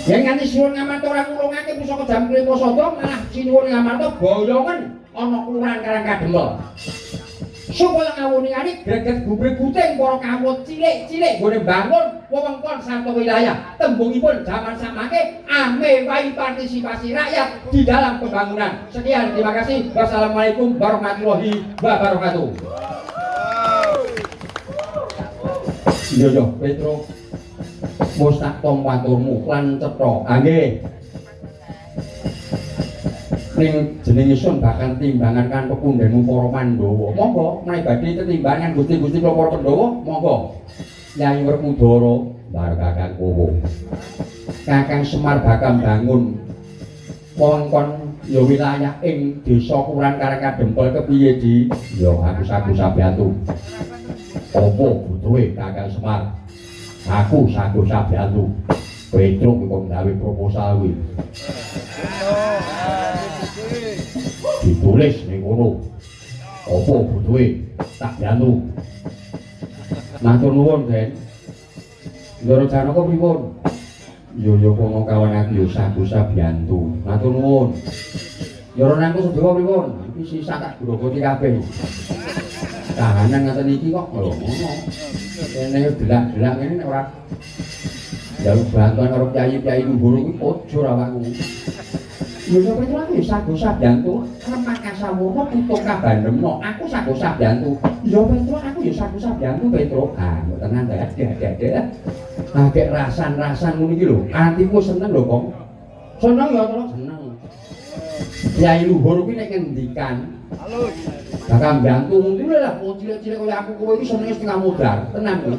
Yen nganti Sinuwun Ngamarta ora ngulungake pusaka Jam Klima Sada, malah Sinuwun Ngamarta boyongen ana kelurahan Karang Kadempel. Supaya ngawuningani greget gubrig-guting para kawula cilik-cilik nggone mbangun wewengkon sarta wilayah. Tembungipun jaman samangke amewahi partisipasi rakyat di dalam pembangunan. Sekian, terima kasih. Wassalamualaikum warahmatullahi wabarakatuh. Iya yo, Petro. Wis tak tampa aturmu lan cetha. Ah nggih. Ning jeneng ingsun bakal timbangan kan pepundhenmu para Pandhawa. Monggo menawi badhe tetimbangan Gusti-gusti kula para Pandhawa, monggo. Yayi Werkudara bar Kakang Kowo. Kakang Semar bakal bangun wewengkon ya wilayah ing desa Kuran Karang Kadempel kepiye Di? Ya aku sagu sabiyantu. Apa butuhe Kakang Semar? Aku sagu sabiyantu. Petruk kok gawe proposal kuwi. Ditulis ning kono. Apa butuhe? Tak bantu. Matur nuwun, Den. Ndara Janaka pripun? Yo yo kono kawan aku yo sagu sabiyantu. Matur nuwun. Ndara Nangka Sedewa pripun? Iki sisa tak grogoti kabeh. Kahanan ngaten iki kok lho ngono. Kene delak-delak ngene nek ora njaluk bantuan karo kyai-kyai luhur kuwi ojur awakku. Ya sapa itu aku ya sago sabiyantu remah kasawurna putung kabandemna. Aku sago sabiyantu. Ya Petro aku ya sago sabiyantu Petro. Ah, mbok tenan ta adek-adek. Ah, gek rasan-rasan ngono iki lho. Atiku seneng lho, Kong. Seneng ya, Tro, seneng. Kyai luhur kuwi nek ngendikan Halus. Bakal mbantu ngono lah, wong cilik-cilik kaya aku kowe iki senenge setengah modar, tenan kuwi.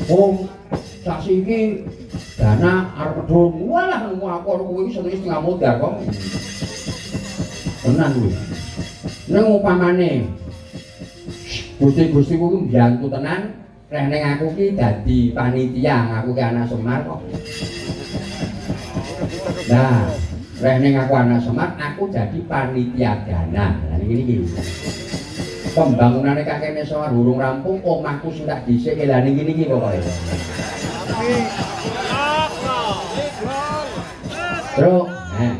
Oh, sasi iki dana arep medhun. Walah nemu aku karo kowe iki senenge setengah modar kok. Tenan kuwi. Ning upamane Gusti-gusti kuwi mbiyantu tenan, reh ning aku ki dadi panitia, aku ki anak Semar kok. Nah, reh ning aku anak Semar, aku jadi panitia dana. Lah niki niki. Pembangunane kakene Semar urung rampung, omahku sing tak dhisik lah niki niki pokoke. Truk, nah.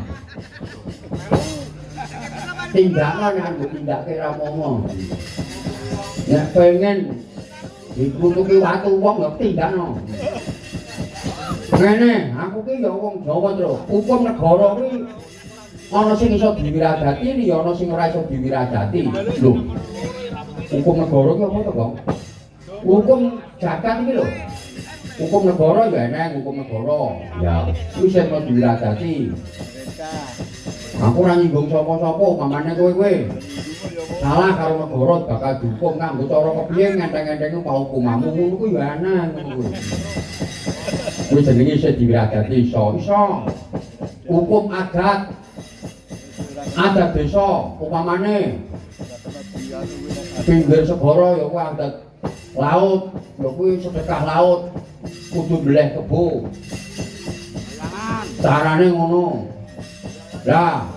Tindakno nek arep tindake ra apa-apa. Nek pengen dikrutuki watu wong ya tindakno. Ngene, aku ki ya wong Jawa, Truk. Hukum negara kuwi ana sing iso diwiradati, ya ana sing ora iso diwiradati. Lho. Hukum negara ki apa to, Bang? Hukum jagat iki lho. Hukum negara ya eneng hukum negara. Ya, kuwi sing iso diwiradati. Aku ora nyinggung sapa-sapa, umpamane kowe-kowe. Salah karo negara bakal dihukum nganggo cara kepiye ngenteng-entengi paukumanmu ngono kuwi ya eneng ngono kuwi. Kuwi jenenge isih diwiradati iso. Iso. Hukum adat. Adat desa upamane pinggir segara ya kuwi adat laut, ya kuwi sedekah laut kudu mbleh kebo. Carane ngono. Lah,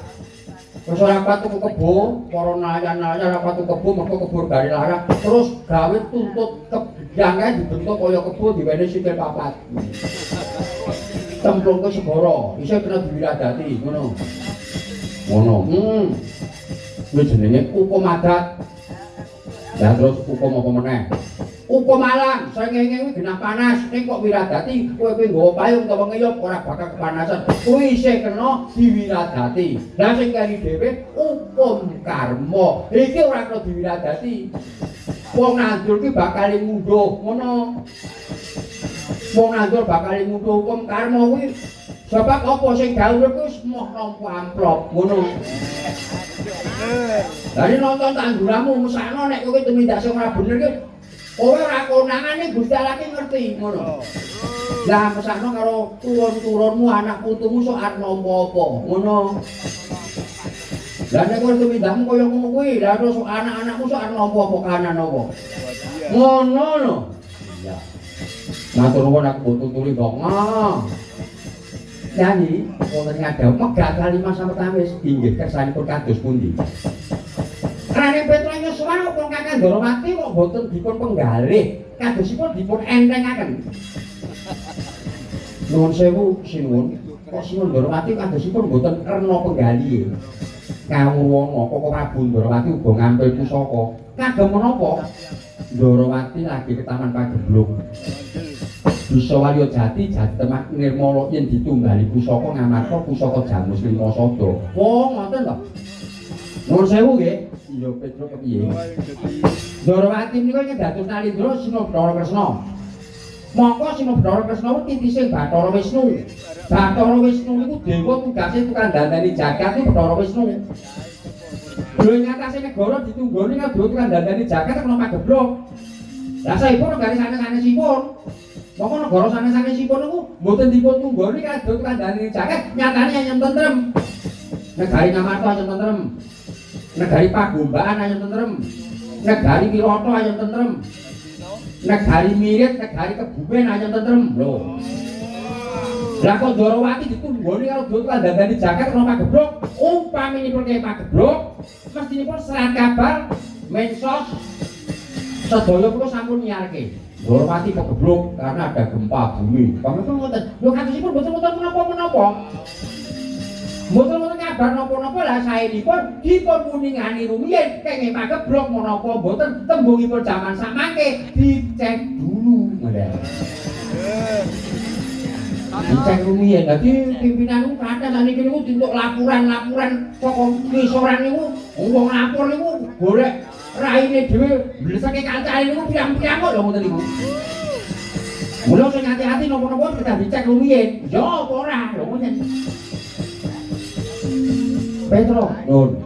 wis ora kuat tuku kebo, para nelayan-nelayan ora kuat tuku kebo mergo kebo regane larang, terus gawe tuntut kebiyang kae dibentuk kaya kebo diwenehi sikil papat. Cemplung ke segara, isih kena diwiradati ngono. Ngono. Kuwi jenenge hukum adat. Lah terus hukum apa meneh? Hukum alam, srengenge kuwi genah panas, ning kok wiradati, kowe kuwi nggawa payung utawa ngeyup ora bakal kepanasan. Kuwi isih kena diwiradati. Lah sing keri dhewe hukum karma. Iki ora kena diwiradati. Wong nandur kuwi bakal ngunduh, ngono. Wong nandur bakal ngunduh hukum karma kuwi. Sebab apa sing gawe urip kuwi wis moh nampa amplop, ngono. Lah nek nonton tanduranmu mesakno nek kowe tumindak sing ora bener ki kowe ora konangan ning Gusti Allah ki ngerti ngono. Lah mesakno karo turun-turunmu anak putumu sok arep nampa apa ngono. Lah nek kowe tumindakmu kaya ngono kuwi, lah terus anak-anakmu sok arep nampa apa kahanan apa. Ngono lho. Iya. Matur nuwun aku mbok tuturi kok. Nyanyi wonten ngadhawuh megat kalimah sawetawis inggih kersanipun kados pundi. Rane Petruk Yosua kok Kakang Ndorowati kok boten dipun penggalih, kadosipun dipun entengaken. Nuwun sewu sinuwun, kok Sinuwun Ndorowati kadosipun mboten rena penggalihe. Kawurwana Koko Prabu Ndorowati uga ngampil pusaka. Kagem menapa? Ndorowati lagi ke Taman Pageblug. Bisa Walya Jati jati temah nirmala yen ditungggali pusaka ngamarta pusaka Jamus Lima Sada. Oh, ngoten to. Nuwun sewu nggih. Iya, Petro kepiye? Ndorowati menika ingkang dados Nalindra Sina Bathara Kresna. Mongko Sina Bathara Kresna kuwi titising Bathara Wisnu. Bathara Wisnu niku dewa tugase tukang dandani jagat niku Bathara Wisnu. Lho ing atase negara ditunggoni karo dewa tukang dandani jagat kena pageblug. Lah saipun negari sanes-sanesipun. Mongko negara sanes-sanesipun niku mboten dipun tunggoni karo dewa tukang dandani jagat, nyatane ayem tentrem. Negari Ngamarta ayem tentrem. Negari Pagombaan ayem tentrem. Negari Wirata ayem tentrem. Negari Mirit, negari Kebumen ayem tentrem. Lho. Lah kok Ndorowati ditunggoni karo dewa tukang dandani jagat kena pageblug, umpaminipun kaya pageblug, mestinipun serat kabar mensos sedaya punika sampun nyiarke. Ndorowati pageblug karena ada gempa bumi. Pamipun ngoten. Lho kadosipun mboten wonten menapa-menapa. Mboten wonten kabar napa-napa lah saenipun dipun muningani rumiyin kenging pageblug menapa mboten tembungipun jaman samangke dicek dulu. Ngoten. Dicek rumiyin. Dadi pimpinan niku kathah saniki niku dientuk laporan-laporan saka ngisoran niku wong lapor niku golek raine dhewe mbleseke kancane niku pirang-pirang kok lho ngoten niku. Mula sing ati-ati napa-napa kedah dicek rumiyin. Ya apa ora lho ngoten. Petro, nun.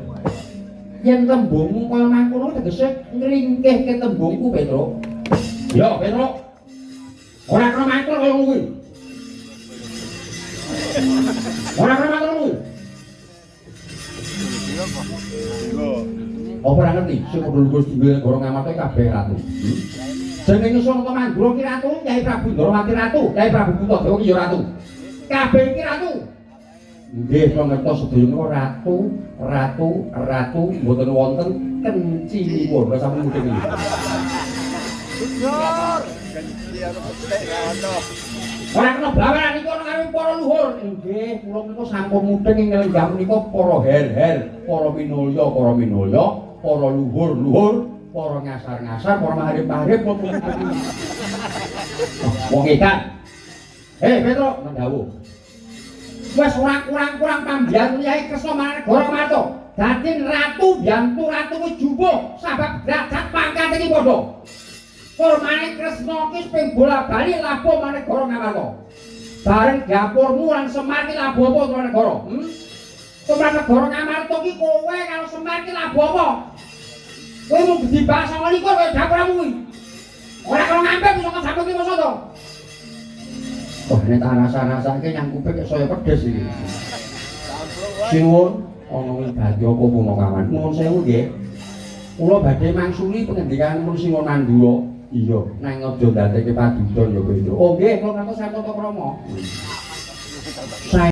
Yen tembungmu kaya mangkono tegese ngringkehke tembungku, Petro. Ya, Petro. Ora kena mangkel kaya ngono kuwi. Ora kena mangkel kuwi. Apa ora ngerti sing padha lungguh tinggal negara Ngamarta kabeh ratu. Jenenge Sanata Mandura ki ratu, Kyai Prabu Ndorowati ratu, Kyai Prabu Puntadewa ki ya ratu. Kabeh iki ratu. Nggih, kula ngertos sedaya menika ratu, ratu, ratu mboten wonten kencinipun. Kula sampun mudhun iki. Ora kena blaweran iku ana karo para luhur. Nggih, kula menika sampun mudhun ing lenggah menika para her-her, para minulya, para minulya, para luhur-luhur, para ngasar-ngasar, para maharip-maharip kula mudhun. Wong edan. Hei, Petro, ndawuh. Wes ora kurang-kurang pambiyantu Yai Kresna marang negara Ngamarta. Dadi ratu biyantu ratu kuwi jumbuh sabab derajat pangkat iki padha. Kurmane Kresna ki ping bola-bali labuh marang negara Ngamarta. Bareng dapurmu lan Semar ki labuh apa marang negara? Tumrap negara Ngamarta ki kowe karo Semar ki labuh apa? Kowe mung dibahas 29 kaya dapurmu kuwi. Ora kena ngampil saka sampun ki masa to. Wah, nek tak rasa-rasake nyang kuping kok saya pedes iki. Sinuwun, ana ing badhe apa punakawan? Nuwun sewu nggih. Kula badhe mangsuli pengendikanipun Sinuwun Mandura. Iya, nang aja ndadekke padudon ya kowe. Oh nggih, kula ngertos tata krama.